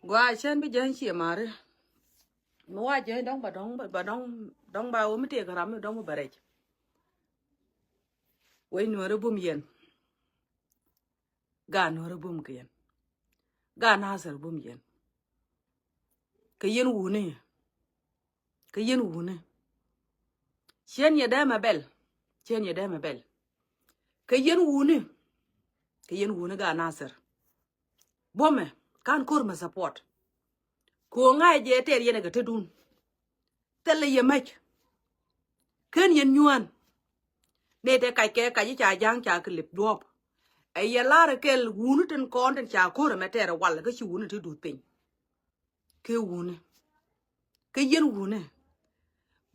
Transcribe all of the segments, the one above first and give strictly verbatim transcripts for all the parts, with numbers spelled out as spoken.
Gua cɛn bi jɛn cie mari. Mi wa jɛn dɔŋ ba dɔŋ ba dɔŋ dɔŋ ba wä mi tëëk ram mi dɔŋ mi ba rɛc. Wec nuɔri bum yɛn. Ga nuɔri bum kɛ yɛn. Ga Nasir bum yɛn. Kɛ yɛn wuni. Kɛ yɛn wuni. Ciɛn yɛ dɛmɛ bɛl. Ciɛn yɛ dɛmɛ bɛl. Kɛ yɛn wuni. Kɛ yɛn wuni ga Nasir. Buɔmɛ kan ko̱r mɛ support. Ko̱ ŋa̱c jɛ tɛɛr yɛn ɛ kɛ tetdun. Thilɛ yɛ mec. Ken yɛn nyuan. Nɛy tɛ kac kɛ kac i̱ ca ja̱ŋ ca kɛ lip duɔ̱ɔ̱p. Ɛ yɛ lar kɛl wuni tin kɔn tin ca ko̱r ɛmɛ tɛɛr ɛ wal kä ci wuni ti duth piny. Kɛ wuni. Kɛ yɛn wuni.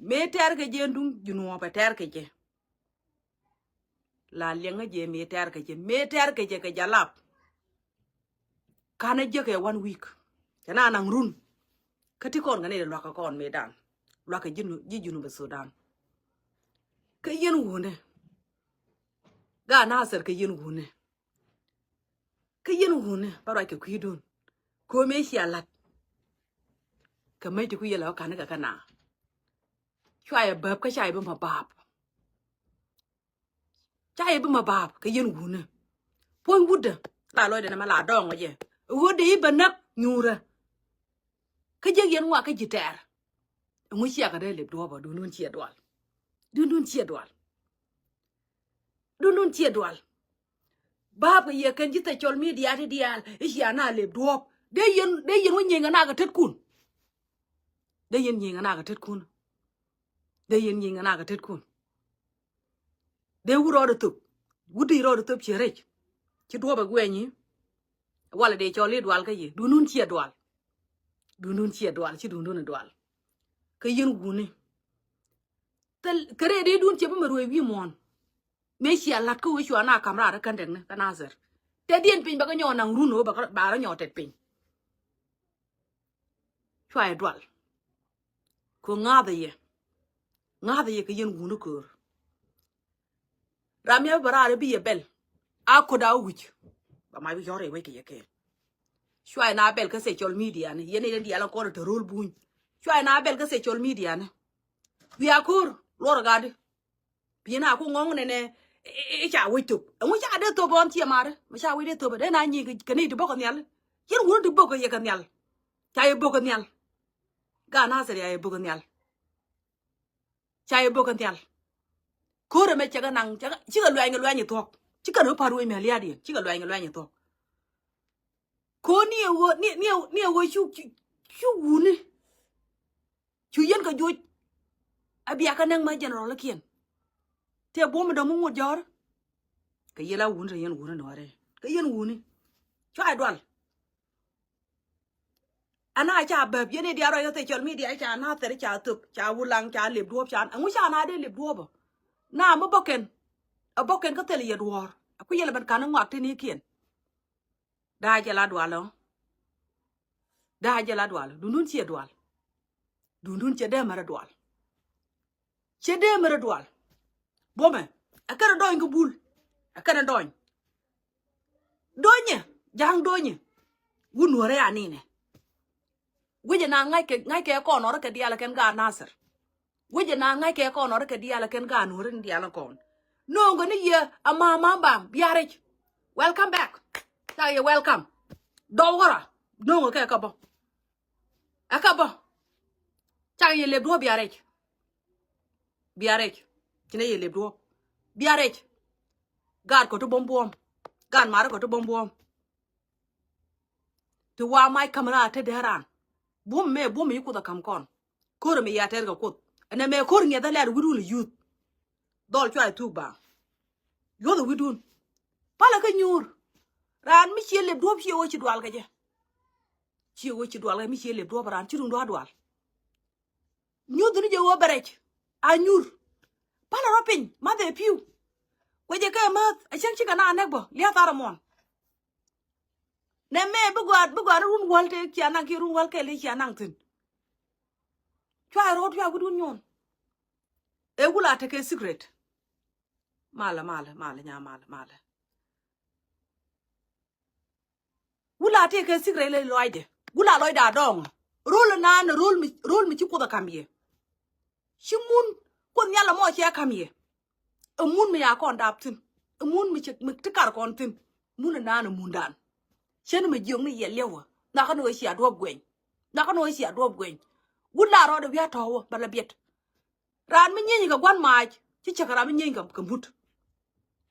Mëë tɛɛr kɛ jɛ duŋ Junub ɛ tɛɛr kɛ jɛ. La liɛŋä jɛ mëë tɛɛr kɛ jɛ, mëë tɛɛr kɛ jɛ kɛ jalap. Kanɛ jek ɛ one week. Kɛ na naŋ run. Kä ti kɔn kɛ ni luakä kɔn mëë dan. Luakä ji̱ nu, ji̱ Junub Sudan. Kɛ yɛn wuni. Ga Nasir kɛ yɛn wuni. Kɛ yɛn wuni bä ruac kɛ kui̱dun. Ko̱ mëë cia la̱t. Kɛ mäc ti ku yɛl ɛ ɣä ka̱n kɛ kä na. Cua yɛ bäp kä ca yɛ bi ma bap. Ca yɛ bi ma bap kɛ yɛn wuni. Puɔ̱ny wutdä la lɔcdɛ nɛ ma la dɔɔŋ ɔ jɛ. Ɣöö dee i̱ bɛ näk nyuurä. Kä jek yɛn ŋuak kä ji̱ tɛɛr. Ɛŋu ciɛ kɛ dee lip duɔ̱ɔ̱pä duundun ciɛ dual. Duundun ciɛ dual. Duundun ciɛ dual. Bap kɛ yɛ kɛn ji̱ social media ti diaal i̱ cia na lip duɔ̱ɔ̱p. Dee yɛn, dee yɛn wä nyieny kɛ na kɛ tetkun. Dee yɛn nyieny kɛ na kɛ tetkun. Dee yɛn nyieny kɛ na kɛ tetkun. Dee wut rɔɔdɛ thop. Wut di̱i̱t rɔɔdɛ thop ciɛ rɛc. Ci duɔ̱ɔ̱pɛ guɛny i̱. Walɛ dee cɔl i̱ dual kä yɛ. Duundun ciɛ dual. Duundun ciɛ dual, ci duundun i̱ dual. Kä yɛn wuni. Thil kɛ rɛy dee duun ciɛ bi mɛ ruëë wi̱i̱ muɔ̱ɔ̱n. Mëë cia la̱t kä wee cua na kam raar kä kɛn tɛkni kä Nasir. Tɛtdiɛn piny bɛ kä nyɔɔk naŋ run ɣöö bɛ kä, ba rɔ nyɔɔk tɛt piny. Cua yɛ dual. Kɛ ɣöö ŋa̱thɛ yɛ. Ŋa̱thɛ yɛ kɛ yɛn wuni köör. Ram yɛ bä raar bi yɛ bɛl. A ko̱t a wi̱c. Bɛ mac wi̱c yɔ̱r yɛ wec kɛ yɛ kɛ. Cua yɛ na bɛl kä social media ni. Yɛn ni den diaal kɔn te ro̱l buny. Cua yɛ na bɛl kä social media ni. Wiaa ko̱r luɔr gat di. Bi na ku ŋɔŋ nɛnɛ i̱ ca wec thop. Ɛŋu ca dee thop ɣɔn ciɛ mari. Mi ca wec dee thop dee na nyi kɛ ni ti bok kɛ nhial. Yɛn wuni ti bok kɛ yɛ kɛ nhial. Ca yɛ bok kɛ nhial. Ga Nasir ya yɛ bok kɛ nhial. Ca yɛ bok kɛ nhial. Ko̱r ɛmɛ cɛ kɛ naŋ, cɛ kɛ, cikɛ luɛny kɛ luɛny i̱ thuɔ̱k. Cikɛ ni wä pa̱r wec mɛ lia̱a̱diɛn. Cikɛ luɛny kɛ luɛny i̱ thuɔ̱k. Ko̱r ni ɛ ɣöö, ni, ni, ni ɛ ɣöö cu, cu, cu wuni. Cu yɛn kɛ joc. A bia kɛ näk ma general kiɛn. Tëë buɔ̱m dɔ̱ŋ mi ŋot jɔ̱ɔ̱r. Kɛ yɛl a wuni te yɛn wuni nuɔ̱ɔ̱rɛ. Kɛ yɛn wuni. Cua yɛ dual. Ana ca bäp yɛn i̱ diaal ruac kä social media ca Nathir ca thop ca Wulaŋ ca lep duɔ̱ɔ̱p ca ɛŋu ca na dee lep duɔ̱ɔ̱p ɔ. Na mi bäkɛn. Ɛ bäkɛn kä thil yɛ duɔ̱ɔ̱r. Ɛ ku yɛl ɛ ben ka̱n ŋɔak tinikiɛn. Da̱a̱ jɛ la dual ɔ. Da̱a̱ jɛ la dual. Duundun ciɛ dual. Duundun ciɛ dee mɛrɛ dual. Ciɛ dee mɛrɛ dual. Buɔmɛ. Ɛ kɛnɛ dɔny kä bul. Ɛ kɛnɛ dɔny. Donyɛ. Ja̱a̱ŋ donyɛ. Wun nuɔrɛ ya ninɛ. Wecɛ na ŋa̱ckɛ, ŋa̱ckɛ kɔn nɔrɛ kɛ diaal kɛn gaat Nathir. Wecɛ na ŋa̱ckɛ kɔn nɔrɛ kɛ diaal kɛn gaat nuɔrɛ ni diaal kɔn. No̱o̱ŋkɛ ni yɛ a ma̱a̱ ma̱a̱ baŋ biarɛc. Welcome back. Cak yɛ welcome. Dɔw kärɔa. No̱o̱ŋkɛ kɛ kä bä. Ɛ kä bä. Cak yɛ lep duɔ̱ɔ̱p biarɛc. Biarɛc. Ci nɛ yɛ lep duɔ̱ɔ̱p. Biarɛc. Gaat kɔ ti buɔ̱m buɔ̱ɔ̱m. Gaat marä kɔ ti buɔ̱m buɔ̱ɔ̱m. Ti wa mac ka̱m raar te dee raan. Buɔ̱m mɛ buɔ̱m mi kuoth a ka̱m kɔn. Ko̱r mi ya tɛr kɛ kuoth. Ɛnɛ mɛ ko̱r ŋiɛth a lɛr wi̱dun a yuth. Dhɔl cua ɛ thuk ba. Yuɔth ɛ wi̱dun. Palɛ kä nyuur. Raan mi ciɛ lep duɔ̱ɔ̱p ciɛ wä ci dual kɛ jɛ. Ciɛ wä ci dual kɛ mi ciɛ lep duɔ̱ɔ̱p raan ci run dual dual. Nyuth ni jɛ wä bɛ rɛc. A nyuur. Palɛ rɔ piny math ɛ pi̱w. Kuɛ jɛ kɛ mäth a cäŋ cikɛ na näk bä liath ar ɛmɔn. Nɛ mɛ bi gɔaa bi gɔaa ni run wäl te cia naŋ kiɛ run wäl kɛl i̱ cia naŋ thi̱n. Cua rɔɔd cua wi̱dun nyuɔn. Ɛ wula tekɛ secret. Malɛ malɛ malɛ nya malɛ malɛ. Wula tekɛ secret lɛ lɔaacdɛ. Gula lɔcda dɔŋ. Rol naan rol mi, rol mi ci Kuoth ɛ ka̱m yɛ. Ci mun Kuoth Nhial ɛmɔ cɛ ka̱m yɛ. Ɛ mun mi ya kɔn dap thi̱n. Ɛ mun mi cɛ, mi ti kar kɔn thi̱n. Mun ɛ naan ɛ mundan. Cɛn mi jiök ni yɛ liɛwä. Nhɔakä ni ɣöö cia duɔ̱ɔ̱p guɛny. Nhɔakä ni ɣöö cia duɔ̱ɔ̱p guɛny. Wut la rɔɔdɛ wi̱i̱ a tɔ̱wä bɛ la biɛt. Raan mi nyieny kɛ gua̱n maac ci cäk raan mi nyieny kɛ, kɛ mut.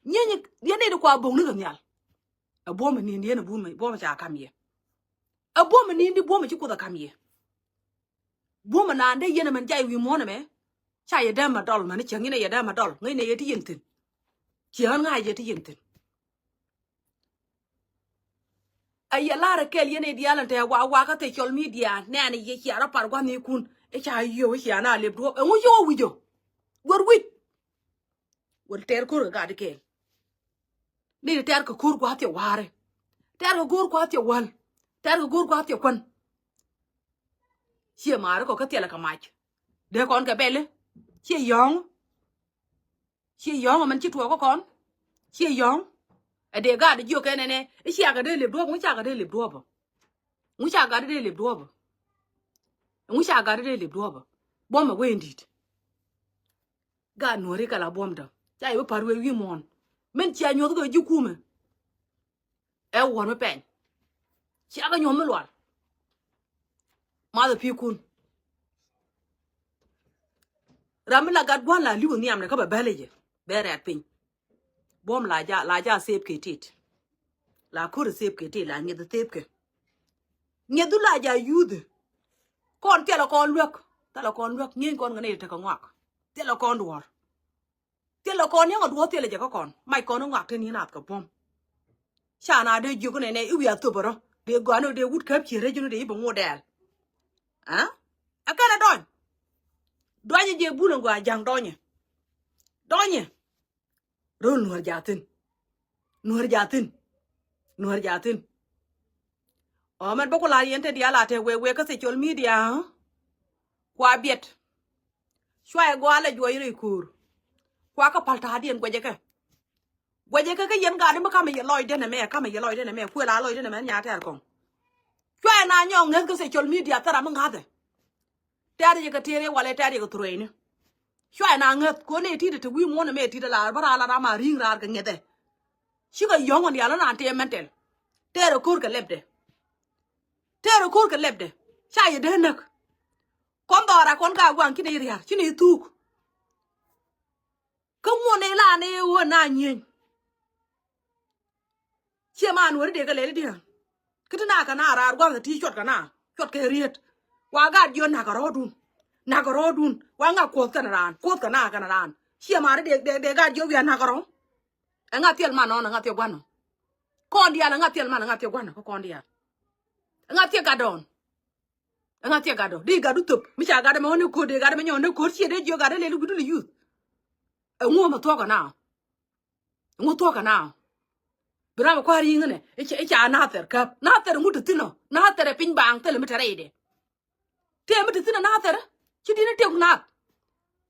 Nyieny yɛn nɛy di kua bo̱ŋni kɛ nhial. Ɛ buɔ̱m ɛ ni̱n yɛn ɛ buɔ̱m, buɔ̱m ca ka̱m yɛ. Ɛ buɔ̱m ɛ ni̱n di buɔ̱m ɛ ci Kuoth ɛ ka̱m yɛ. Buɔ̱m ɛ naan dee yɛn ɛ mɛn jay wi̱i̱ muɔ̱ɔ̱n ɛmɛ. Ca yɛ dee ma dɔl mɛn cäŋ yɛn ɛ yɛ dee ma dɔl ŋäcnɛ yɛ ti yɛn thi̱n. Ciɛ ɣän ŋa̱c yɛ ti yɛn thi̱n. A yɛ la̱rä kɛl yɛn i̱ diaal ɛn tɛ wa, wa kä social media nɛɛni yɛ cia rɔ par gua̱thnikun. I̱ ca yio̱w i̱ cia na lep duɔ̱ɔ̱p. Ɛŋu ci wä wi̱c ɔ? Wär wi̱c. Wär tɛɛr ko̱r kɛ gat ikɛɛl. Ni tɛɛr kɛ ko̱r gua̱a̱th cɛ wa̱a̱ri. Tɛɛr kɛ ko̱r gua̱a̱th cɛ wäl. Tɛɛr kɛ ko̱r gua̱a̱th cɛ kuän. Ciɛ ma̱a̱ri kɔ kä thilɛ kɛ mac. Dee kɔn kɛ bɛli. Ciɛ yɔ̱ŋ. Ciɛ yɔ̱ŋ ɛmɛn ci tuɔɔk kä kɔn. Ciɛ yɔ̱ŋ. Ɛ dee gaat jiök kɛn ɛnɛ i̱ cia kɛ dee lep duɔ̱ɔ̱p, ŋu ca kɛ dee lep duɔ̱ɔ̱p ɔ? Ŋu ca gat dee lep duɔ̱ɔ̱p ɔ? Ŋu ca gat dee lep duɔ̱ɔ̱p ɔ? Buɔ̱m ɛ wee in di̱i̱t. Gaat nuɔ̱ɔ̱ri kɛ la buɔ̱mdä ca yɛ bi pa̱r wee wi̱i̱ muɔ̱ɔ̱n. Min cia nyuɔ̱th kɛ ji̱ kumɛ. Ɛ wuɔ̱n mi pɛny. Cia kɛ nyuɔ̱th mi lual. Math ɛ pi̱i̱kun. Ram mi la gat gua̱n la li̱w nhiamdɛ kä bɛ bäl i̱ jɛ bɛ rɛ̈t piny. Buɔ̱m la ja, la ja thep kɛ tit. La ko̱r thep kɛ tit, la ŋieth thep kɛ. Ŋiethu la ja yuuth. Kɔn thilɛ kɔn luäk. Thilɛ kɔn luäk, ŋi̱eeny kɔn kɛ nɛy tekɛ ŋɔak. Thilɛ kɔn duɔ̱ɔ̱r. Thilɛ kɔn yäŋ a duɔ̱ɔ̱r thilɛ jɛ kä kɔn. Mac kɔn i̱ ŋɔak te ni nath kɛ buɔ̱m. Ca na dee jiök nɛnɛ i̱ wiaa thop bä rɔ. Dee gɔaa ni dee wut käp ciɛ rɛc ni dee i̱ bɛ ŋot dɛɛl. Aa? Ɛ kɛn ɛ dɔny. Dɔnyɛ jɛ bul ɛn gɔaa ja̱ŋ dɔnyɛ. Dɔnyɛ. Ro̱l nuɔ̱ɔ̱r jaathin. Nuɔ̱ɔ̱r jaathin. Nuɔ̱ɔ̱r jaathin. Ɔ mɛn bä ku la yɛn te diaal a te wee wee kä social media. Kua biɛt. Cua yɛ gɔaa lɛ juɔc rɛy ko̱o̱r. Kua kä pal ta̱a̱diɛn guɛcɛ kɛ. Guɛcɛ kɛ kä yɛn gaat mi kamɛ yɛ lɔcdɛn ɛmɛ, kamɛ yɛ lɔcdɛn ɛmɛ, kuël a lɔcdɛn ɛmɛ nya tɛɛr kɔŋ. Cua yɛ na nyɔk ŋäth kä social media thil ram mi ŋa̱thɛ. Tɛɛr yɛ kɛ tëër yɛ walɛ tɛɛr yɛ kɛ thurɛyni. Cua yɛ na ŋäth kɔn ɛ ti̱t ɛ te wi̱i̱ muɔ̱n ɛmɛ ti̱t ɛ la bä raar la ram a ri̱i̱ŋ raar kɛ ŋɛthɛ. Cikɛ yɔ̱ŋ ɛ diaal ɛ naan tëë mɛn tɛl. Tɛɛr ɛ ko̱r kɛ lɛpdɛ. Tɛɛr ɛ ko̱r kɛ lɛpdɛ. Ca yɛ dee näk. Kɔn dhɔra kɔn ka gua̱a̱ŋ ci nɛy ria̱r ci nɛy thuuk. Kä ŋuɔ̱n nɛy la nɛy ɣöö na nyieny. Ciɛ man weri dee kɛ lɛl i̱di̱ ɣän. Kä ti na kɛ na raar gua̱a̱ŋ ti cuɔt kɛ na cuɔt kɛ riet. Wa gaat jiɔ nak kɛ rɔɔdun. Nak kɛ rɔɔdun wa ŋa kuɔth kɛn raan kuɔth kɛ na kɛn raan. Ciɛ man ri dee dee gaat jiɔ wiaa nak kɛ rɔɔ. Ɛŋa thil man nɔn ɛŋa thil gua̱n nɔ. Kɔn diaal ɛŋa thil man ɛŋa thil gua̱n nɔ kä kɔn diaal. Ɛŋa thil gat dɔɔn. Ɛŋa thiɛ gatdɔ di gatdu thop mi ca gatdɛ mɛ ɣän ni ko̱r di gatdɛ mɛ nyɛ ɣän ni ko̱r ciɛ dee jiök gatdɛ lɛl wi̱cdu li yuth. Ɛŋu mɛ thuɔ̱k kɛ na ɛŋu thuɔ̱k kɛ na. Bi ram ɛ kua̱r yi̱ŋ nɛ i̱ ca nathɛr käp nathɛr ɛŋu te thi̱n ɔ nathɛr ɛ piny baaŋ thilɛ mi te rɛydɛ. Tëë mi te thi̱n ɛ nathɛr ci di̱t ni tëk nath.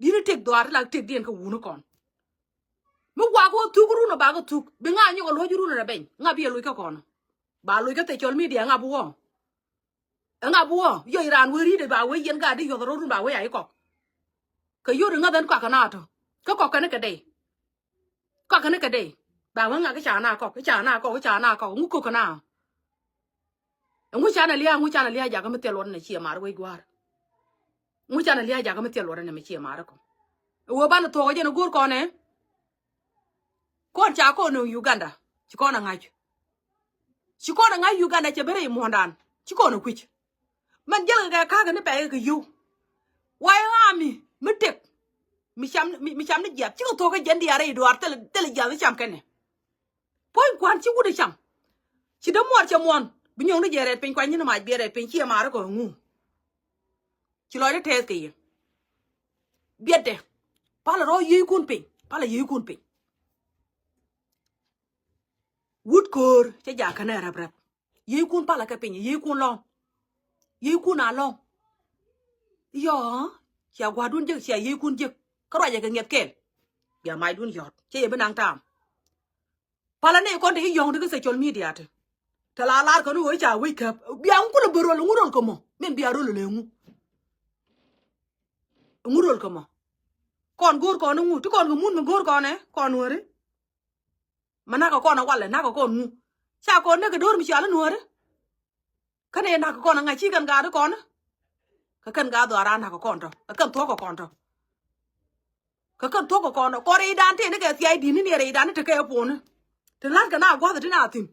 Di̱t ni tëk dhɔaar ti la tëk diɛn kä wuni kɔn. Mi guak wä thuk run ɔ bakɛ thuk bi ŋa nyɔk ɛ luɔ̱c run ɛ rɛ beny ŋa bi ɛ loc kä kɔn. Ba loc kä thɛ cɔl mi diɛ ŋa bi wä. Ɛŋa bi wä yɔc raan wee ri̱t ɛ ba wee yɛn gaat di yuɔth rɔ̱ run ba wee a ikɔk. Kɛ yot iŋäth ɛn kɔak kɛ na tɔ kä kɔk kɛn kɛ dɛy. Kɔak kɛn kɛ dɛy ba wee ŋa kä ca na kɔk kä ca na kɔk kä ca na kɔk ŋu kök kɛ na. Ɛŋu ca na lia̱a̱ ŋu ca na lia̱a̱ jakä mi thil luɔt ɛn ɛ ciɛ mar wec gua̱a̱r. Ŋu ca na lia̱a̱ jakä mi thil luɔt ɛn ɛ mi ciɛ mar ɛ kɔk. Ɛ wee banɛ thuɔk ɛ jɛn ɛ go̱o̱r kɔn ɛ. Kɔn ca kɔn ɛ Uganda ci kɔn ɛ ŋa̱c. Ci kɔn ɛ ŋa̱c Uganda cɛ ben rɛy muɔ̱ɔ̱ndan ci kɔn ɛ kui̱c. Mɛn jiɛl kɛ kɛ ka̱a̱k ni pɛy kɛ yio̱w. Way ɣaami mi tëk mi cam mi cam ni jiath cikɛ thok kä jiɛn diaar rɛy duaar thilɛ thilɛ jiath ni cam kɛnɛ. Puɔ̱ny kua̱n ci wut ɛ cam. Ci dee muɔɔr cɛ muɔ̱ɔ̱n bi nyɔ̱ŋ ni jɛ rɛt piny kuany ni mac biɛ rɛt piny ci ɛ ma̱a̱r kɛ ŋu. Ci lɔcdä tɛth kɛ yɛ. Biɛtdɛ palɛ rɔ yiëëckun piny palɛ yiëëckun piny. Wut ko̱o̱r cä jakä nɛ räp räp. Yiëëckun palä kɛ piny yiëëckun lɔ̱ŋ. Yiëëckun a lɔ̱ŋ. Yɔ cia gua̱dun jek cia yiëëckun jek kä ruacɛ kɛ ŋiɛth kɛl. Bia macdun yɔt cä yɛ bi naŋ taam. Palä ni kɔn te ci yɔ̱ŋ ti kä social media ti. Te la lar kɔn i̱ ɣöö i̱ ca wec käp. Bia ŋu kulɛ bä rol, ŋu rol kɛ mɔ? Min bia rol lɛ ŋu? Ŋu rol kɛ mɔ? Kɔn go̱o̱r kɔn i̱ ŋu? Ti kɔn kɛ mun mi go̱o̱r kɔn ɛ kɔn wääri. Ma nak kɛ kɔn ɛ walɛ, nak kɛ kɔn ŋu? Ca kɔn näk kɛ do̱r mi cial i̱ nuääri. Kä nɛ nak kɛ kɔn ɛ ŋa̱c ci kɛn gaat i̱ kɔn i̱. Kɛ kɛn gaat dhɔaaran nak kɛ kɔn tɔ. Kɛ kɛn thuɔ̱k kɛ kɔn tɔ. Kɛ kɛn thuɔ̱k kɛ kɔn tɔ. Kɔn rɛydan tëë ni kɛ thia̱y di̱t ni ni rɛydan ni tekɛ ɛ puɔ̱n i̱. Ti la̱t kɛ na gua̱th ti na thi̱n.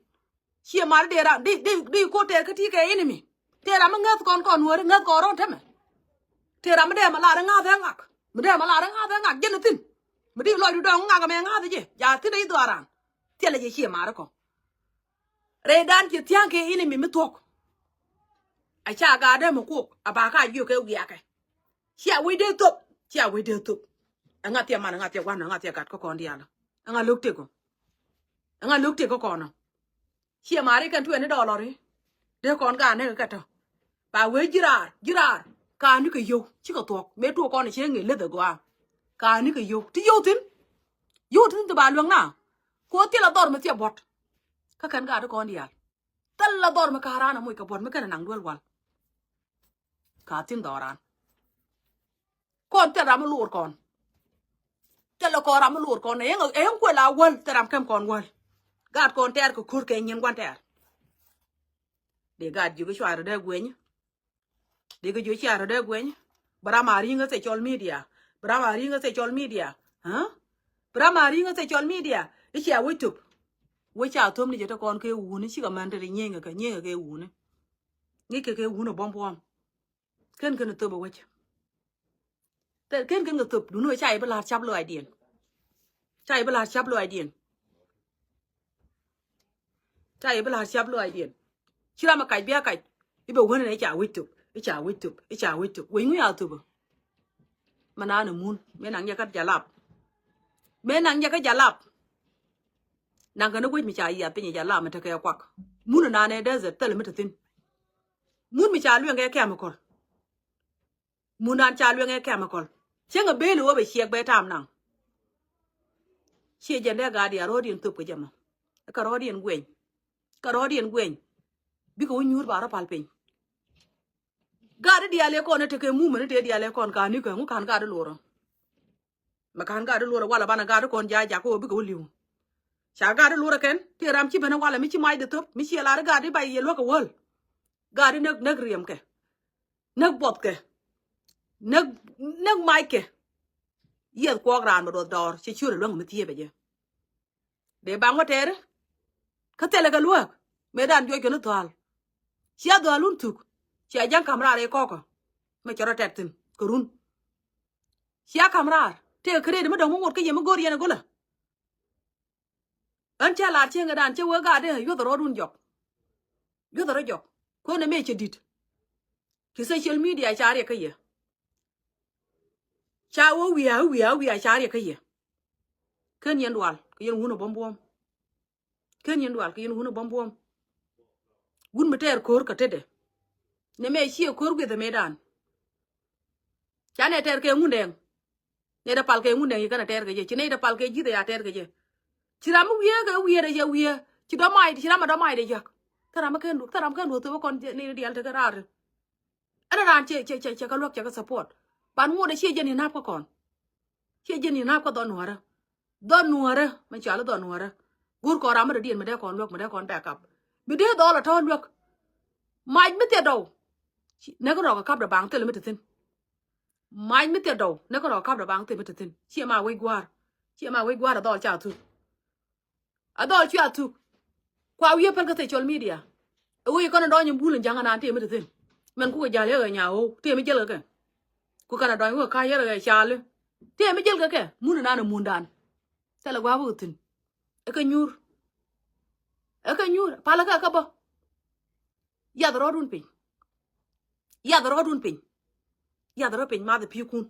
Ciɛ mal di dee ram di di di ko tɛɛr kä ti kɛ enemy. Tëë ram mi ŋäth kɔn kɔn wääri ŋäth kɔn rɔ̱n tämɛ. Tëë ram mi dee ma lar i̱ ŋa̱th ɛ ŋak. Mi dee ma lar i̱ ŋa̱th ɛ ŋak jɛn i̱ thi̱n. Mi di lɔc du dɔ̱ŋ ŋak ɛmɛ ŋa̱th jɛ. Ja thi̱n i̱ dhɔaaran. Thilɛ jɛ ciɛ mar i̱ kɔ. Rɛydan ci thia̱a̱ŋ kɛ enemy mi thuɔ̱k. A ca gaat dee mi kuɔk a ba ka jiök kɛ wiakɛ. Cia wec dee thop, cia wec dee thop. Ɛŋa thiɛ man, ɛŋa thiɛ gua̱n, ɛŋa thiɛ gat kä kɔn diaal. Ɛŋa lo̱k tëk ɔ? Ɛŋa lo̱k tëk kä kɔn ɔ? Ciɛ mari kɛn tuɛɛni dɔɔlɔri. Dee kɔn gaat näk kɛ tɔ. Ba wee ji̱ raar, ji̱ raar. Ka̱a̱ni kɛ yio̱w cikɛ thuɔ̱k mëë tuɔɔk kɔn cieŋ ŋi̱i̱c leth ɛ gɔaa. Ka̱a̱ni kɛ yio̱w ti yio̱w thi̱n. Yio̱w thi̱n ti ba luäŋ na. Kuɔ thilɛ dhɔr mi thiɛ buɔ̱t. Kä kɛn gaat ti kɔn diaal. Thilɛ dhɔr mi ka̱a̱ raan ɛ moc kɛ buɔ̱t mi kɛn ɛ naŋ duel wal. Ka thi̱n dhɔran. Kɔn thil ram mi luur kɔn. Thil kɔn ram mi luur kɔn. Ɛ yɛn kuɛ la wäl thil ram kɛm kɔn wäl. Gaat kɔn tɛɛr kɛ ko̱r kɛ nyin gua̱n tɛɛr. Dee gaat ji̱ kɛ cuarɛ dee gueny. Dee kɛ ji̱ cuarɛ dee gueny. Bi ram a ri̱ŋ kä social media. Bi ram a ri̱ŋ kä social media. Haa? Bi ram a ri̱ŋ kä social media. I̱ cia wec thop. Wec ca thop ni jɛ te kɔn kɛ wuni cikɛ mɛn te ri nyieŋkɛ kɛ nyieŋkɛ kɛ wuni. Ŋi̱ckɛ kɛ wuni buɔ̱m buɔ̱m. Ken kɛn thop a wec. Ken kɛn kɛ thop duni wec ca i̱ bi la̱r cap lɔaacdiɛn. Ca i̱ bi la̱r cap lɔaacdiɛn. Ca i̱ bi la̱r cap lɔaacdiɛn. Ci ram a kac bia kac. I̱ bɛ wänɛ nɛ i̱ ca wec thop, i̱ ca wec thop, i̱ ca wec thop. Wec ŋu ya thop a? Mɛ naan ɛ mun mëë naŋ jɛ kä jalap. Mëë naŋ jɛ kä jalap. Naŋ kɛn i̱ wec mi ca yiath piny i̱ jalap mi tekɛ kuak. Mun ɛ naan ɛ desert thilɛ mi te thi̱n. Mun mi ca lueŋ kɛ chemical. Mun dan ca lueŋ kɛ chemical. Cieŋ a bel i̱ wä bɛ ciɛk bɛ tam naŋ. Ciɛ jɛn dee gaat diaal rɔɔdiɛn thop kɛ jɛ mɔ. Kä rɔɔdiɛn gueny. Kä rɔɔdiɛn gueny. Bikɛ wä nyuur ba rɔ pal piny. Gaat diaal ɛ kɔn ɛ tekɛ mumɛ ni tëë diaal ɛ kɔn ka̱a̱ni kɛ ŋu ka̱a̱n gaat di luɔrä. Mɛ ka̱n gaat di luɔrɛ walɛ banɛ gaat di kɔn ja̱a̱ jakä wä bikɛ wä li̱w. Ca gaat di luɔrɛ kɛn ti ram ci ben walɛ mi ci mac di thop mi ci ɛ lar gaat di bay yɛ luäk kɛ wäl. Gaat di näk näk riɛmkɛ. Näk buɔthkɛ. Näk näk mackɛ. Yiɛth kuɔk raan bɛ duɔth dɔɔr cɛ ciöt ɛ luäŋ mi thiee bɛ jɛ. Dee baŋ wä tɛɛri. Kä thilɛ kɛ luääk mëë dan juɔc kɛn i̱ dhua̱a̱l. Cia dhua̱a̱l wun thuk. Cia ja̱ŋ ka̱m raar i̱ kɔkä. Mɛ cɛ rɔ tɛt thi̱n kɛ run. Cia ka̱m raar tëë kɛ rëëdi mi dɔ̱ŋ mi ŋot kä yɛ mi go̱o̱r yɛn ɛ go̱lä. Ɣän cä la̱r cieŋ kɛ dan cä wee gaat dee yuɔth rɔɔdun jɔk. Yuɔth rɔ jɔk kuën ɛ mëë cɛ di̱t. Ci social media ca riɛk kä yɛ. Ca wä wiaa wiaa wiaa ca riɛk kä yɛ. Ken yɛn dual kɛ yɛn wun ɛ buɔ̱m buɔ̱m. Ken yɛn dual kɛ yɛn wun ɛ buɔ̱m buɔ̱m. Wun mi tɛɛr ko̱r kɛ tetdɛ. Nɛ mɛ ciɛ ko̱r gui̱th ɛ mëëdan. Ca nɛ tɛɛr kɛ ŋundɛŋ. Nɛ dɛ pal kɛ ŋundɛŋ yi kɛn ɛ tɛɛr kɛ jɛ ci nɛ dɛ pal kɛ ji̱th ɛ ya tɛɛr kɛ jɛ. Ci ram mi wiee kɛ wiee dɛ jɛ wiee ci dɔ̱mac ci ram ɛ dɔ̱mac dɛ jek. Thil ram mi kɛn du thil ram kɛn du thop kɔn nɛ diaal tekɛ raar. Ɛn raan cɛ cɛ cɛ cɛ kɛ luäk cɛ kɛ support. Ban ŋot ɛ ciɛ jɛn inap kä kɔn. Ciɛ jɛn inap kä dhɔn nuɔrä. Dhɔn nuɔrä mɛ cual i̱ dhɔn nuɔrä. Go̱r kɔn ram mi dɔ̱diɛn mi dee kɔn luäk mi dee kɔn back up. Mi dee dhɔl ɛ tɔ̱ luäk. Mac mi thiɛ dɔw. Näk rɔk ɛ kap dɔ baŋ thil mi te thi̱n. Mac mi thiɛ dɔw näk rɔk ɛ kap dɔ baŋ thil mi te thi̱n ciɛ ma wec gua̱a̱r. Ciɛ ma wec gua̱a̱r ɛ dhɔl ca thuk. A dhɔl cuɛ a thuk. Kua wiee päl kä social media. Ɛ wec kɔn in dɔɔny in bul in ja̱ŋ anan tëë mi te thi̱n. Mɛn kukɛ ja̱l yɛ ɣɛ nya̱a̱ ɣo̱w tëë mi jäl kɛ kɛ. Ku kɛn a dɔɔny wä ka̱ yɛ rɛ ɣɛ cali. Tëë mi jäl kɛ kɛ mun inan ɛ mundan. Thilɛ gua̱a̱k wä thi̱n. Ɛ kɛ nyuur. Ɛ kɛ nyuur palä kɛ kä bä. Yath rɔɔdun piny. Yath rɔɔdun piny. Yath rɔɔd piny math ɛ pi̱i̱kun.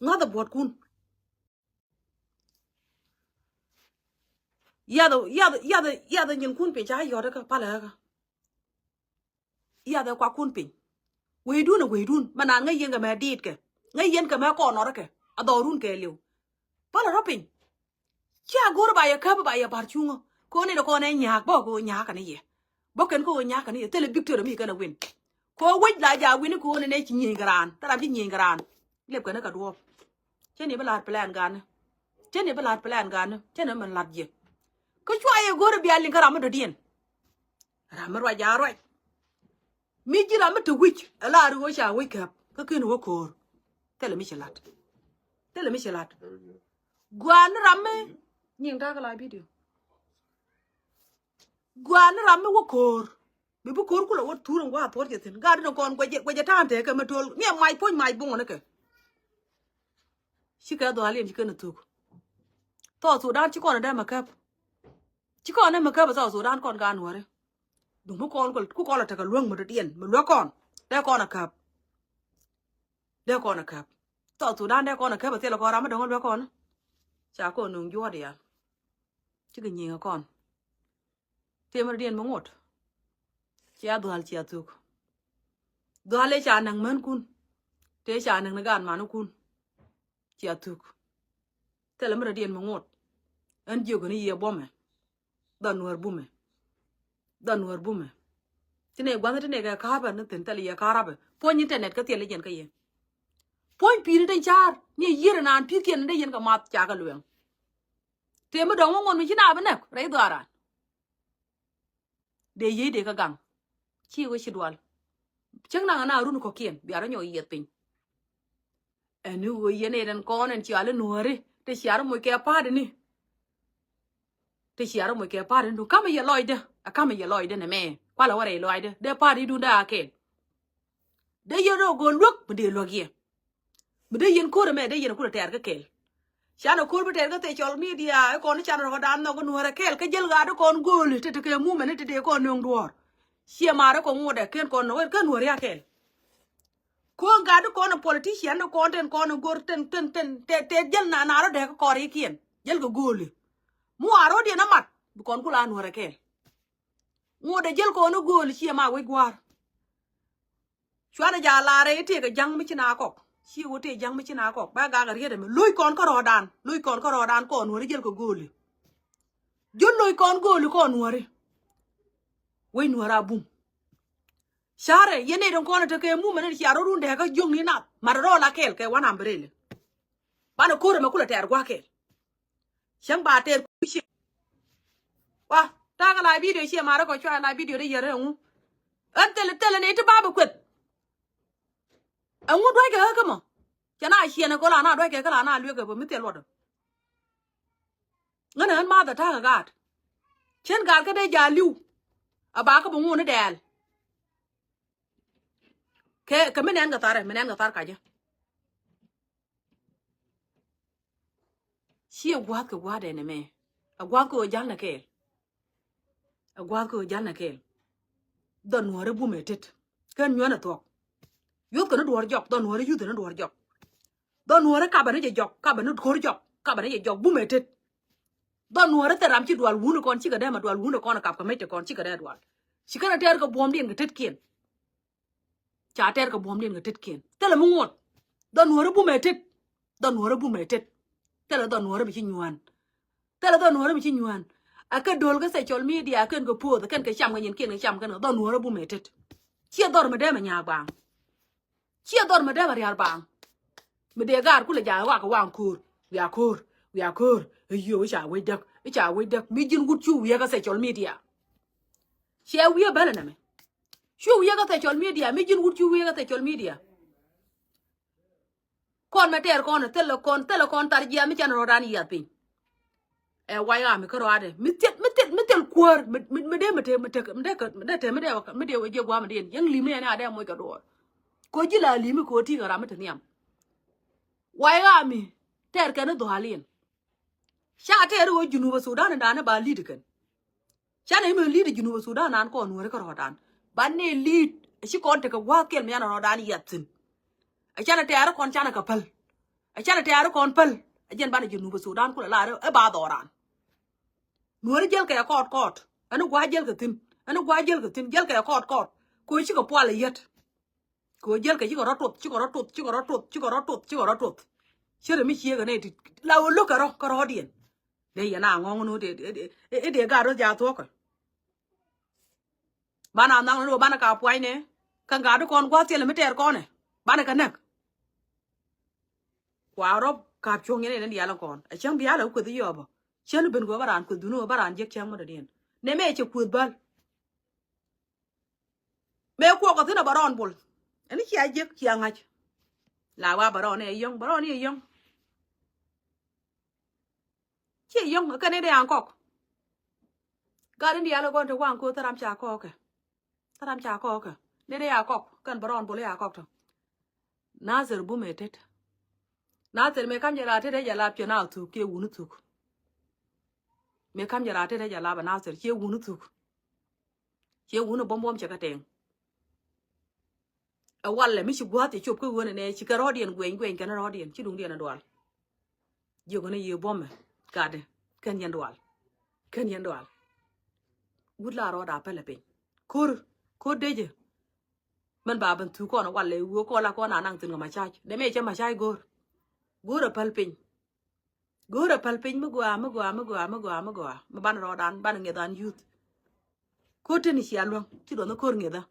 Ŋa̱th ɛ buɔ̱tkun. Yath yath yath yath nyinkun piny ca yɔt kä palä kä. Yath kuakun piny. Weydun ɛ weydun mɛ naan ŋäc yɛn kɛ mɛ diit kɛ ŋäc yɛn kɛ mɛ kɔn nɔrä kɛ a dhɔrun kɛ liw. Palä rɔ piny. Cia go̱r ba yɛ käp ba yɛ bar cuŋä kɛ ɣän in kɔn ɛ nyaak bä kɛ ɣän nyaak kɛ ni yɛ. Bä kɛn kä ɣöö nyakä ni yɛ thilɛ victory mi kɛn a win. Kɛ ɣöö wec la ja win kɛ ɣöö ni nɛ ci nyieny kɛ raan. Thil ram ci nyieny kɛ raan. Lep kɛn kä duɔ̱ɔ̱p. Cä ni bi la̱r plan gan ni. Cä ni bi la̱r plan gan ni. Cä ni min la̱t jiɛ. Kä cua yɛ go̱o̱r bia liŋ kä ram mi dɔ̱diɛn. Ram mi ruac a ruac. Mi ji̱ ram mi te wi̱c a la ri ɣöö ca wec käp kä ken wä ko̱o̱r. Thilɛ mi ci la̱t. Thilɛ mi ci la̱t. Gua̱a̱n ni ram mi nyiŋ ta̱a̱ kä la video. Gua̱a̱n ni ram mi wä ko̱o̱r. Mi bi ko̱o̱r kulɛ wä thur in gua̱a̱ thuɔ̱t jɛ thi̱n. Gaat ni kɔn guɛcɛ, guɛcɛ ta̱a̱n tekɛ mi to̱l. Ni ɛ mac puɔ̱ny mac buŋ ni kɛ. Cikɛ dhua̱a̱l yɛn cikɛ ni thuk. Thɔɔth Sudan ci kɔn dee mɛ käp. Ci kɔn dee mɛ käp Thɔɔth Sudan kɔn gaat Nuääri. Duŋ mi kɔn ku kɔn lɛ tekɛ luäŋ mi dɔ̱diɛn mi luäk kɔn dee kɔn a käp. Dee kɔn a käp. Thɔɔth Sudan dee kɔn a käp a thilɛ kɔn ram mi dɔ̱ŋ a luäk kɔn. Ca kɔn nuŋ juɔ̱ɔ̱r diaal. Cikɛ nyiŋ a kɔn. Tëë mi dɔ̱diɛn mi ŋot. Cia dhua̱l cia thuk. Dhua̱l ëë ca näk mänkun. Tëë ca näk ni gaat manikun. Cia thuk. Thilɛ mi dɔ̱diɛn mi ŋot. Ɛn jiök ni yiëë buɔ̱mɛ. Dhɔn Nuäär bumɛ. Dhɔn Nuäär bumɛ. Ti nɛ gua̱th ti nɛ kɛ ka̱a̱pɛ ni thi̱n thilɛ yɛ ka̱a̱rapɛ. Puɔ̱ny internet kä thilɛ jɛn kä yɛ. Puɔ̱ny pi̱i̱ni tin ca̱a̱r ni yiër naan pi̱i̱thkiɛn ni dee yɛn kɛ math ca kɛ lueŋ. Tëë mi dɔ̱ŋ mi ŋot mi ci na bi nɛk rɛy dhuaaran. Dee yiey dee kä gaŋ. Ci wee ci dual. Cäŋ naŋ ana run kɔ̱kiɛn bia rɔ nyɔk yiɛth piny. Ɛn ni ɣöö yɛn ɛ den kɔn ɛn ciali Nuääri te ciari moc kɛ pa̱a̱tini. Te ciari moc kɛ pa̱a̱tini duŋ kamɛ yɛ lɔcdä a kamɛ yɛ lɔcdä nɛmɛ kualɛ wä rɛy lɔcdä dee pa̱a̱tidun dee a kɛɛl. Dee yɛn rɔ go̱o̱r luäk mi dee luäk yɛ. Mi dee yɛn ko̱r ɛmɛ dee yɛn kulɛ tɛɛr kä kɛɛl. Canɛ ko̱r bi tɛɛr kä thecɔl midia ɛ kɔn canɛ rɔ̱dan nhɔk kä Nuäärä kɛɛl kä jäl ɣaat ɛ kɔn go̱o̱li te te kɛ mumɛn te dee kɔn nööŋ duɔ̱ɔ̱r. Ciɛ ma̱a̱r ɛ kɔn ŋuɔ̱t ɛ ken kɔn nɔk kä Nuääri a kɛɛl. Ko̱n gat di kɔn ɛ politician di kɔn ten kɔn ɛ go̱r ten ten ten te te jäl na na rɔ dee kä kɔrikiɛn jäl kɛ go̱o̱li. Mu a rɔ̱diɛn a mat bi kɔn kula Nuäärä kɛɛl. Ŋuɔ̱t ɛ jäl kɔn ɛ go̱o̱li ciɛ ma wec gua̱a̱r. Cuanɛ ja laarɛ i̱ tëëkɛ ja̱ŋ mi ci na kɔk. Ci wä tëë ja̱ŋ mi ci na kɔk. Ba gakɛ riet ɛmɛ. Lo̱c kɔn kä rɔɔdan. Lo̱c kɔn kä rɔɔdan kɔn Nuääri jäl kɛ go̱o̱li. Jol lo̱c kɔn go̱o̱li kɔn Nuääri. Wec Nuääri a bum. Carɛ, yɛn nɛy tin kɔn ɛ tekɛ mumɛ ni cia rɔ̱dun dɛɛkä jiökni nath. Mat rɔɔl a kɛɛl kɛ wan ambreli. Banɛ ko̱r ɛmɛ kulɛ tɛɛr gua̱a̱k kɛɛl. Cäŋ ba tɛɛr kui̱ ciek. Wa, ta̱a̱ kɛ la video ciɛ marɛ kɔ cua la video dee yɛr ɛŋu. Ɛn thilɛ thilɛ ni ti ba bi kueth. Ɛŋu duackɛ ɣä kä mɔ. Cɛ na ciɛn ɛ kɔ la na duackɛ kä la na lueek ɛ bä mi thil luɔt ɔ. Ŋän ɛ ɣän math ɛ ta̱a̱ kɛ gaat. Cien gaat kä dee ja̱a̱ li̱w. A ba kä bi ŋun ni dɛɛl. Kɛ kɛ mi nɛn kɛ tharɛ mi nɛn kɛ thar kacä. Ciɛ gua̱a̱th kɛ gua̱a̱th ɛn ɛmɛ. A gua̱a̱th kɛ ɣöö ja̱l nɛ kɛɛl. A gua̱a̱th kɛ ɣöö ja̱l nɛ kɛɛl. Dhɔn Nuääri bumɛ tet. Kɛn nyuɛn ɛ thuɔ̱k. Yuɔth kɛ ni duɔ̱ɔ̱r jɔk dhɔn Nuääri yuth kɛ ni duɔ̱ɔ̱r jɔk. Dhɔn Nuääri kapɛ ni jɛ jɔk kapɛ ni ko̱r jɔk kapɛ ni jɛ jɔk bumɛ tet. Dhɔn Nuääri thil ram ci dual wun kɔn cikɛ dee ma dual wun kɔn kap kɛ mec ti kɔn cikɛ dee dual. Ci kɛn a tɛɛr kɛ buɔ̱mdiɛn kɛ tetkiɛn. Ca tɛɛr kɛ buɔ̱mdiɛn kɛ tetkiɛn thilɛ mi ŋuɔ̱t. Dhɔn Nuääri bumɛ tet. Dhɔn Nuääri bumɛ tet. Thilɛ dhɔn Nuääri mi ci nyuään. Thilɛ dhɔn Nuääri mi ci nyuään. A kɛ do̱l kɛ social media kɛn kɛ poth kɛn kɛ cam kɛ nyin kiɛn kɛ cam kɛn kɛ dhɔn Nuääri bumɛ tet. Ciɛ dhɔr mi dee mɛ nyaak baaŋ. Ciɛ dhɔr mi dee mɛ rial baaŋ. Mi dee gaat kulɛ ja̱a̱ wakɛ waŋ ko̱o̱r. Wiaa ko̱o̱r. Wiaa ko̱o̱r. Ɛ yiëë wi̱i̱ ca wec däk. I̱ ca wec däk mi ji̱n wut cu wiee kɛ social media. Ciɛ wiee bälɛ nɛmɛ. Cu wiee kä social media mi ji̱n wut cu wiee kä social media. Kɔn mɛ tɛɛr kɔn thilɛ kɔn thilɛ kɔn thar jiath mi can rɔɔdan yiath piny. Ɛ way ɣaami kä rɔadɛ mi thil mi thil mi thil kuäär mi mi mi dee mi te mi te mi dee kɛ mi dee te mi dee mi dee wee jiɛ gua̱a̱m mi dee yɛn li̱mi ɛn a dee moc kɛ duɔɔr. Ko ji̱ la li̱mi ko ti kɛ ram mi te nhiam. Way ɣaami tɛɛr kɛn i̱ dhua̱a̱l in. Ca tɛɛr i̱ ɣöö Junub Sudan in da̱a̱n i̱ ba li̱t ikɛn. Canɛ imɛ li̱t i̱ Junub Sudan an kɔn Nuääri kä rɔɔdan. Banɛ li̱t a ci kɔn tekɛ gua̱a̱th kɛl mi an rɔɔdan yiath thi̱n. A canɛ tɛɛr i̱ kɔn canɛ kɛ päl. A canɛ tɛɛr i̱ kɔn päl. A jɛn banɛ Junub Sudan kulɛ lar i̱ ba dhɔran. Nuääri jäl kɛ kɔɔt kɔɔt ɛn i̱ gua̱a̱th jäl kɛ thi̱n ɛn i̱ gua̱a̱th jäl kɛ thi̱n jäl kɛ kɔɔt kɔɔt. Kɛ ɣöö cikɛ pual i̱ yät. Kɛ ɣöö jiɛl kɛ cikɛ rɔ tuth cikɛ rɔ tuth cikɛ rɔ tuth cikɛ rɔ tuth cikɛ rɔ tuth. Cärɛ mi ciëëk ɛ nɛy ti la ɣöö lo̱k kɛ rɔ kɛ rɔɔdiɛn. Dee yɛn a ŋɔ̱ŋ ni ɣöö dee dee dee gaat rɔ jaa thuɔ̱kä. Banɛ a nhɔk ni wä banɛ ka pua̱ny nɛ. Kä gat di kɔn gua̱th thilɛ mi tɛɛr kɔnɛ. Banɛ kɛ näk. Kua rɔp ka̱p cuɔ̱ŋ yɛn in diaal in kɔn. A cäŋ diaal a kueth yɔɔpä. Cäŋ ben guɔ bä raan kueth duni wä bä raan jiäk cäŋ mɔ dɔ̱diɛn. Nɛ mɛ cɛ kueth bäl. Mëë kuɔk kä thi̱n a bä rɔɔn bol. Ɛn cia jiäk cia ŋa̱c. La wa bä rɔɔn ɛ yɔ̱ŋ, bä rɔɔn ɛ yɔ̱ŋ. Ci yɔ̱ŋ kɛn i̱ dee an kɔk. Gat in diaal kɔn te waŋ ko̱o̱th thäram ca kɔɔkɛ. Thäram ca kɔɔkɛ. Dee dee a kɔk kɛn bä rɔɔn bol i̱ a kɔk tɔ. Nathir bumɛ tet. Nathir mëë kam jɛ la tet ɛ jɛ la piɛ na thuk kiɛ wuni thuk. Mëë kam jɛ la tet ɛ jɛ la bɛ Nathir kiɛ wuni thuk. Ciɛ wun ɛ buɔ̱m buɔ̱m cɛ kɛ tɛŋ. Ɛ walɛ mi ci gua̱a̱th cɛ cop kä ɣöö nɛnɛ ci kɛ rɔɔdiɛn guɛny guɛny kɛn rɔɔdiɛn ci duŋdiɛn ɛ dual. Jiök ni yi buɔ̱mɛ gatdɛ kɛn yɛn dual. Kɛn yɛn dual. Wut la rɔɔd a pɛlɛ piny. Ko̱r, ko̱r dejɛ. Mɛn ba ben thuk kɔn ɛ walɛ ɣöö kɔn la kɔn a naŋ thi̱n kɛ macac. Dee mɛ cɛ macac go̱o̱r. Go̱o̱r ɛ päl piny. Go̱o̱rɛ päl piny mi gɔaa, mi gɔaa, mi gɔaa, mi gɔaa, mi gɔaa. Mi banɛ rɔɔdan, banɛ ŋiɛth an youth. Ko̱r teni cia luäŋ, ci duɔth ni ko̱r ŋiɛthä.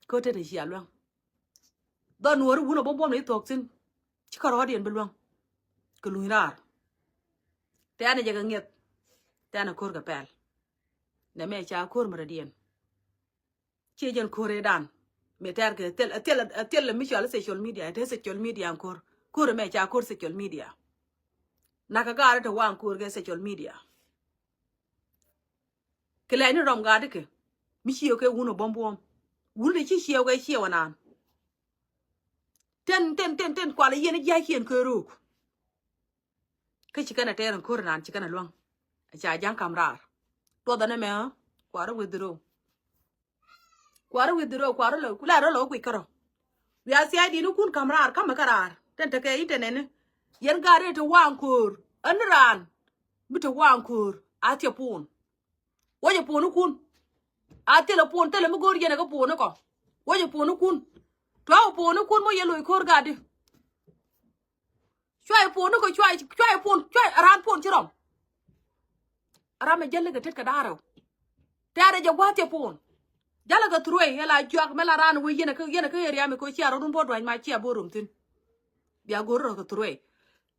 Ko̱r teni cia luäŋ. Dhɔn nuɔ̱ɔ̱ri wun a buɔ̱m buɔ̱m ni thuɔ̱k thi̱n. Ci kärɔɔdiɛn bi luäŋ. Kɛ luny raar. Tɛ̈nɛ jɛ kɛ ŋiɛth. Tɛ̈nɛ ko̱r kɛ pɛl. Nɛ mɛ ca ko̱r mi rɛdiɛn. Ciɛ jɛn ko̱r ëëdan. Mi tɛr kɛ thil, thil, thil mi cɔal social media, te social media ko̱r. Ko̱r mɛ ca ko̱r social media. Nakä gaari te waŋ ko̱r kɛ social media. Kɛ lɛy ni rɔm gaari kɛ. Mi ciɛ kɛ wun ɔ buɔm buɔm. Wun de ci ciɛ kɛ ciɛ wä naan. Ten, ten, ten, ten, kual yɛn jiac ciɛn kɛ ro̱o̱k. Kä ci kɛn a tɛɛr in ko̱r inan ci kɛn a luäŋ. Ca ja̱ŋ kam raar. Tuɔth ɛn ɛmɛ, kuarä withdraw. Kuarä withdraw, kuarä lɔ, ku la rɔ lɔ wä kui̱ kärɔ. Wiaa thia̱a̱c di̱t ni kun kam raar, kamɛ kä raar. Tɛn tekɛ internet ni. Yɛn gaat rɛy te waŋ ko̱o̱r. Ɛn raan. Bi te waŋ ko̱o̱r. A thiɛ puun. Wä jɛ puun ni kun. A thilɛ puun, thilɛ mi go̱o̱r yɛn ɛ kä puun ni kɔ. Wä jɛ puun ni kun. Tua̱a̱ puun ni kun mɔ yɛ loc ko̱o̱r gaat di. Cuay puɔ̱n ni kɛ cuay, cuay puɔ̱n, cuay a raan puɔ̱n ci rɔm. A ram ɛ jäl ni kɛ tet kɛ da̱a̱r rɛw. Tɛ̈rɛ jɛ gua̱a̱th cɛ puɔ̱n. Jalɛ kɛ thruey, ɛ la juak, mɛ la raan wee yɛn ɛ kä, yɛn ɛ kä area mi kɛ cia rɔ̱dun buɔ̱t dua̱ny ma cia bo̱o̱r rom thi̱n. Bia go̱o̱r rɔ kɛ thruey.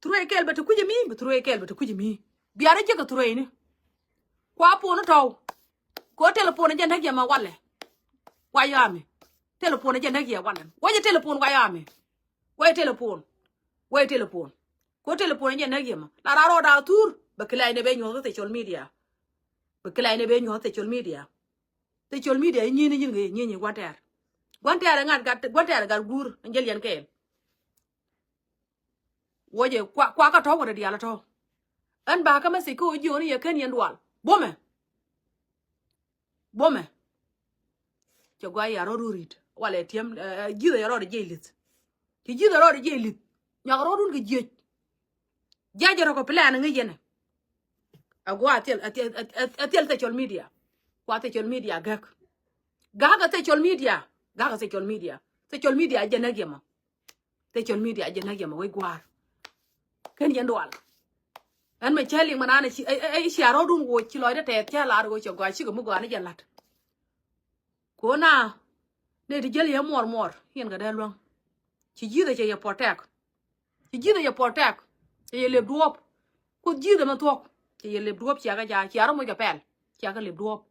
Thruey kɛɛl bɛ te kui̱c mi, bɛ thruey kɛɛl bɛ te kui̱c mi. Bia rɔ jiäk kɛ thruey ni. Kua puɔ̱n ni tɔw. Kɛ ɣöö telephone jɛ näk yɛ ma walɛ. Wa yami. Telephone jɛ näk yɛ walɛ. Wä jɛ telephone wa yami. Wä jɛ telephone. Wä jɛ telephone. Ko telephone jɛ näk yɛ ma. La ra rɔɔda thur. Bɛ kilɛc ni bɛ nyuɔth kä social media. Bɛ kilɛc ni bɛ nyuɔth kä social media. Social media nyin nyin kɛ nyin nyin guantɛɛr. Guantɛɛr ŋa̱t gat guantɛɛr gat guur. Jɛ liɛn kɛɛl. Wä jɛ kua kua kä tɔ̱ wä rɛ diaal tɔ̱. Ɛn ba kä message kä wä jiök ni yɛ ken yɛn dual. Buɔmɛ. Buɔmɛ. Cɛ gɔaa ya rɔɔd rurit walɛ tiɛm ji̱thɛ ya rɔɔd jiɛc li̱th. Ci ji̱thɛ rɔɔd jiɛc li̱th nyɔak rɔɔdun kɛ jiɛc. Jiac jɛ rɔ kɛ plan ŋi̱c yɛn. A guɔ a thil a thil a thil social media. Kua social media gäk. Gäk a social media. Gäk a social media. Social media jɛ näk yɛ mɔ. Social media jɛ näk yɛ mɛ wec gua̱a̱r. Ken yɛn dual. Ɛn mɛ cä liŋ mɛ naan ɛ cia rɔɔdun woc ci lɔcdä tɛth cä lar woc cɛ gɔaa cikɛ mi gɔaa ni jɛ la̱t. Kuɔna ni ti jäl yɛ muɔr muɔr yɛn kɛ dee luäŋ. Ci ji̱thɛ cɛ yɛ protect. Ci ji̱thɛ cɛ protect. Cɛ yɛ lep duɔ̱ɔ̱p. Kuoth ji̱thɛ mɛ thuɔ̱k. Cɛ yɛ lep duɔ̱ɔ̱p ciakä ja̱ cia rɔ moc kɛ pɛl. Ciakä lep duɔ̱ɔ̱p.